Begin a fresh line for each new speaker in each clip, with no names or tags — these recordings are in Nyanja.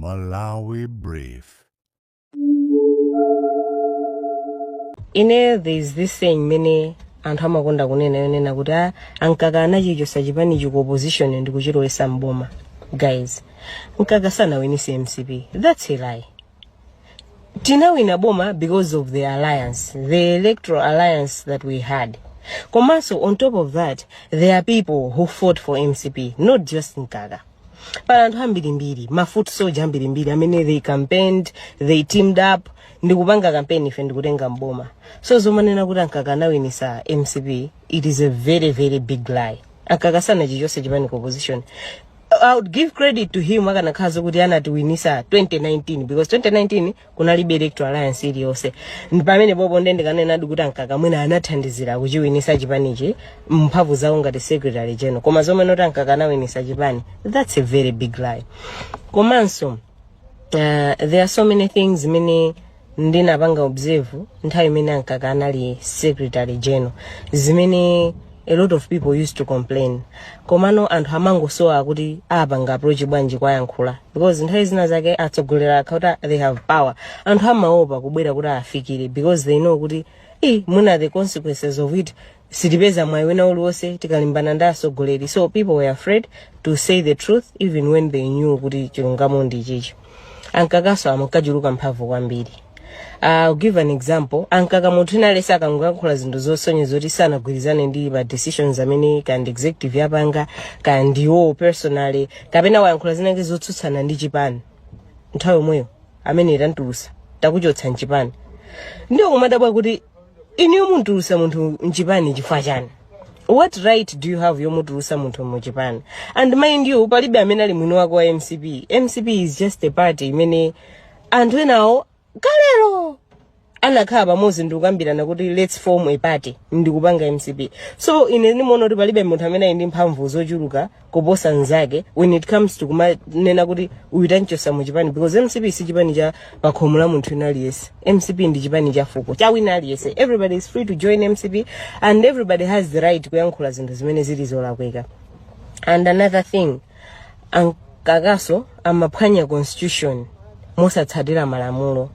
Malawi Brief.
Ine, there is this saying imene anthu amakonda kunena, yonena kuti, "Ah, a Mkaka anachichosa chipanichi ku opposition ndi kuchilowesa mboma." Guys, Mkaka sanawinise MCP. That's a lie. Tinawina boma because of the alliance, the electoral alliance that we had. Komanso on top of that, there are people who fought for MCP, not just Mkaka. Pali anthu ambirimbiri, ma foot soldier ambirimbiri amene they campaigned, they teamed up ndikupanga campaign, ife ndikutenga mboma. So zomanena kuti a Mkaka anawinisa MCP, it is a very, very big lie. A Mkaka sanachichose chipani ku opposition. I would give credit to him akanakhala zokuti anatiwinisa 2019, because 2019 kunalibe electoral alliance iliyonse. Pamene popo nde ndikanenadi kuti a Mkaka mwina anathandizira kuchiwinisa chipanichi mphamvu zawo ngati secretary general. Koma zomwe noti a Mkaka anawinisa chipani, that's a very big lie. Komanso there are so many things zimene ndinapanga observe nthawi imene a Mkaka anali secretary general, zimene a lot of people used to complain, komano anthu amangosowa kuti apanga approach bwanji kwayankhula, because nthawi zina zake atsogoleri akhala kuti they have power, anthu amaopa kubwera kuti afikire because they know kuti i mwina the consequences of it, sitipeza mwayi wina uliwonse tikalimbana ndi atsogoleri. So people were afraid to say the truth even when they knew kuti chilungamo ndi chichi. A Mkakaso amakachuluka mphamvu kwambiri. I'll give an example. A Mkaka, munthu ina alese akangoyankhula zinthu zosonyeza kuti sanagwirizane ndi ma decisions amene kandi executive yapanga, kandi iwo personally, kapena wayankhula zinake zotsutsana ndi chipani, nthawi yomweyo amene tantulusa, takuchotsa mchipani. Ndiyo kumadabwa kuti iniyo muntulusa munthu mchipani chifukwa chani? What right do you have yomutulusa munthu muchipani? And mind you, palibe amene ali mwini wake wa MCP. MCP is just a party imene anthu enawo kalero anakhala pamodzi ndikukambirana kuti let's form a party, ndikupanga MCP. So ine ndimaona kuti palibe munthu amene ali ndi mphamvu zochuluka kuposa nzake when it comes to kumanena kuti uyu tanchosa muchipani, because MCP si chipani cha pakhomo la munthu wina aliyense. MCP ndi chipani cha fuko, cha wina aliyense. Everybody is free to join MCP and everybody has the right kuyankhula zinthu zimene zili zolakwika. And another thing, a Mkakaso amaphwanya constitution mosatsatira malamulo.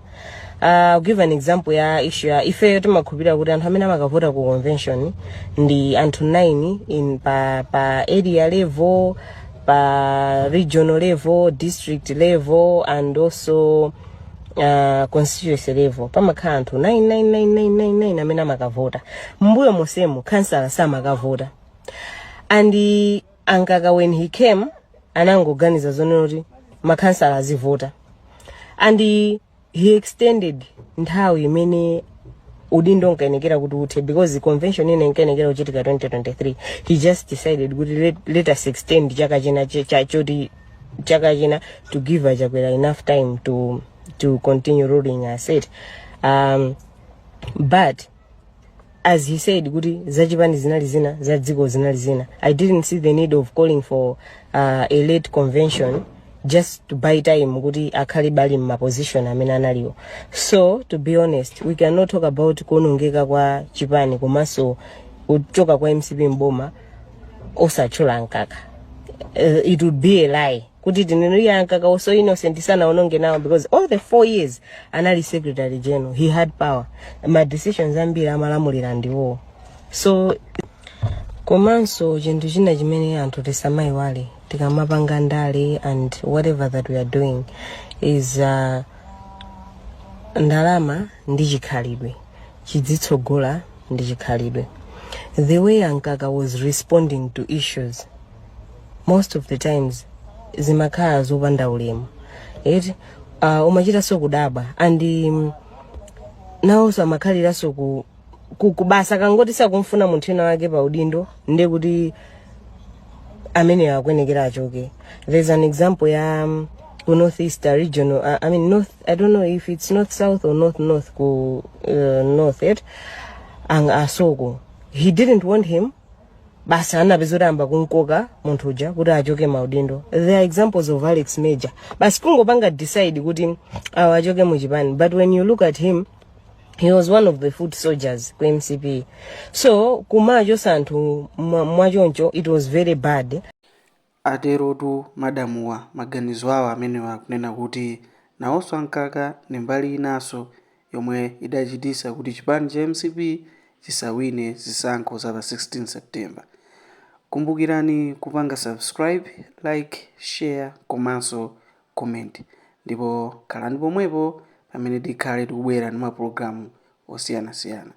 I'll give an example ya issue ya ifeyo timakhulupirira kuti anthu amene amakavota ku convention ndi anthu 9 in pa area level, pa regional level, district level and also constituency level. Pamakhala anthu 99999 amene amakavota. Mbuyo mosemo kansala samakavota, and a Mkaka, when he came, anangoganiza zonena kuti makhansala azivota, and he extended nthawi imene udindo nkayenekera kuti uthe, because the convention ine inkayenekera kuchitika 2023. He just decided kuti let us extend chaka china choti chaka china, to give aChakwera enough time to continue ruling us it. But as he said kuti zachipani zinali zina, za dziko zinali zina, I didn't see the need of calling for a late convention just to buy time kuti akhale bali mmaposition amene analiwo. So to be honest, we cannot talk about kuonongeka kwa chipani komanso kuchoka kwa MCP mboma osatchula Mkaka. It would be a lie kuti tinene iye a Mkaka also innocent, sanaononge nawo, because all the 4 years anali secretary general, he had power. Ma decisions ambiri amalamulira ndiwo. So komanso chinthu china chimene anthu tisamayiwale tikamapanga ndale and whatever that we are doing is ndalama ndi chikhalidwe chidzitsogola ndi chikhalidwe. The way a Mkaka was responding to issues most of the times zimakhala zopanda ulemu eti. Umachitanso kudabwa, and nawonso amakhaliranso ku kubasa kangoti sakumfuna munthu ina wake pa udindo, ndiye kuti amene akuyenekera achoke. There's an example ya ku North East regional, I mean north, I don't know if it's north south or north north, ku north it ang asoko, he didn't want him, basi anapeza kuti amba kunkoka munthu uja kuti achoke maudindo. There are examples of Alex Major, basi kungopanga decide kuti awa achoke muchipani, but when you look at him, he was one of the foot soldiers ku MCP. So kumachosa anthu mwachoncho, it was very bad.
Aterotu madamuwa maganizo awo amenewa kunena kuti nawonso a Mkaka ndi mbali inanso yomwe idachitisa kuti chipani cha MCP chisawine zisankho za pa 16 September. Kumbukirani kupanga subscribe, like, share komanso comment, ndipo khalani pomwepo pamene tikhale tikubwera ndi mapulogalamu osiyanasiyana.